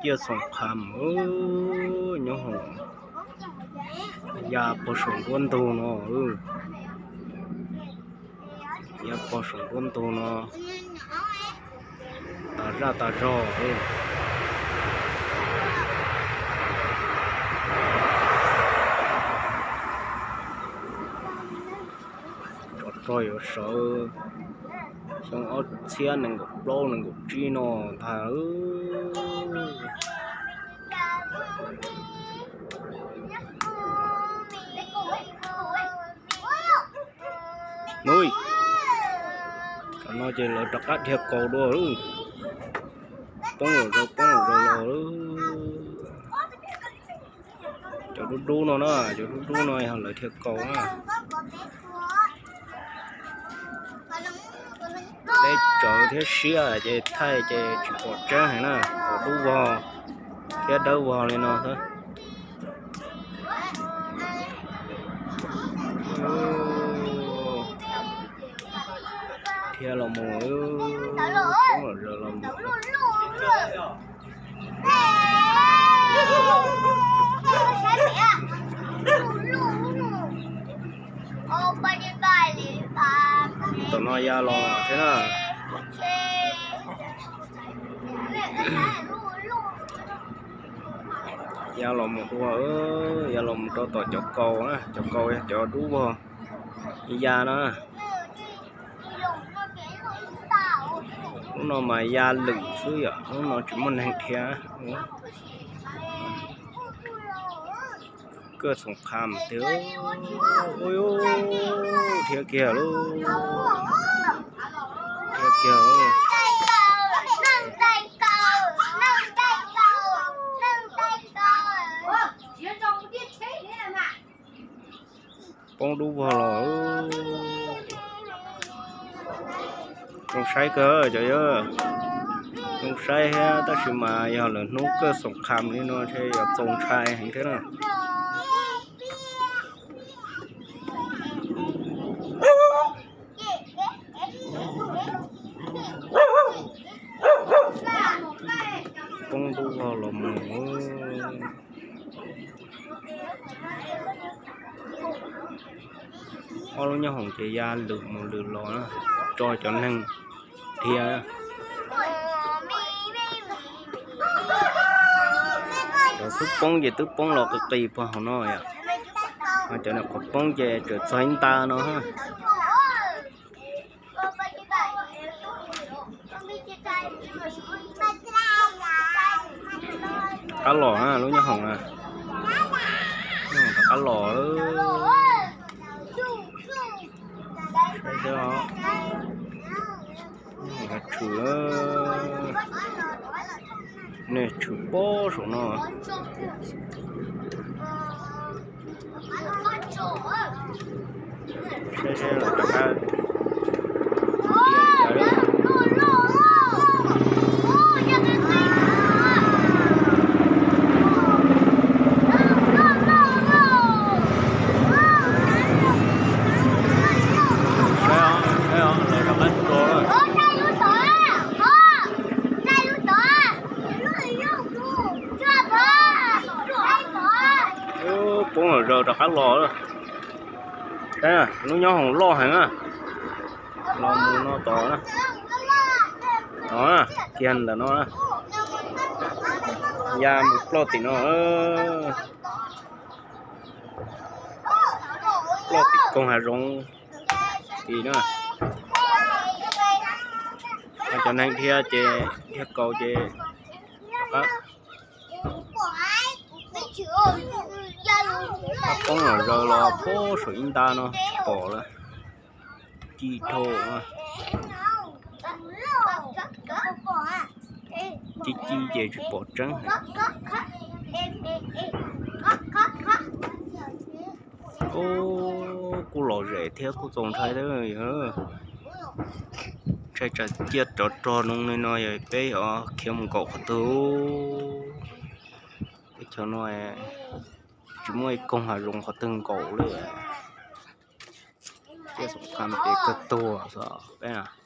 Ciaj Xoom Qham, nyob hoom ya pog saum nruab ntug no, ya pog saum nruab ntug no, tas zaj tas zog. Tsov rog yuav sawv xyoo ob txhiab nees nkaum plaub nees nkaum tsib no ntag. Nuj, tam no ces lawv rov qab dhia kaus dua. Poob lawm, poob lawm los. Cov dub dub no na, cov dub dub no yog lawv dhia kaus na. Deb tsawv thiab siab ces thaij ces tsis pom tseeb heev na, pom dub vog thiab dawb vog li no xwb. Dhia los mus, poob los zaws los mus. Tam no ya los thiab na. Ya los mus dua, ya los mus rau tom cov kaus na, cov kaus yog cov dub vog ya na. Lub no mas ya lwm xwb yom, lub no tsis muaj neeg dhia. Kawj Xoom Qham tiag, dhia kiag lauj, dhia kiag lauj. Poob dub vog los. Zoo saib kawg cov yawg, zoo saib thiab tab sis mas yog lawv hnub Kawj Xoom Qham li no ntshe yuav txaus ntshai heev thiab na. Poob dub vog los mus. Ob lub nyob hoom ces ya lwm mus lwm los na, tso cov neeg dhia. Cov xub poob ces twb poob los qis qis puag hauv no yom. Ho cov nyuam qhuav poob ces tseem txog ib nta no. Rov qab los na, lub nyob hoom na. Nyob hoom rov qab los. Tshwm, nej tshwm pob saum no. Saib saib los rov qab. Saib os, saib os, lawv rov qab tso lawm. Poob lawm zaws rov qab los lawm. Saib, lub nyob hoom loj heev na. Los mus no tod na. Tod na, kiag ntawm no na. Ya mus ploj tim no. Ploj tim koog hav zoov tim na. Cov neeg dhia ces dhia kaus ces rov qab. Poob los zaws los poob saum ib nta no tsis pom lawm. Ci dhau. Ci ci ces tsis pom tseeb. Ub, kuj lom zem thiab kuj txaus ntshai thiab yog. Ntshai tsam ciaj tsov rog zoo li no yog peb yuav khiav mus nkaum qhov twg. Teb chaws no tsis muaj ib koog hav zoov qhov twg nkaum li. Ciaj Xoom Qham ces kawg tuag xwb peb.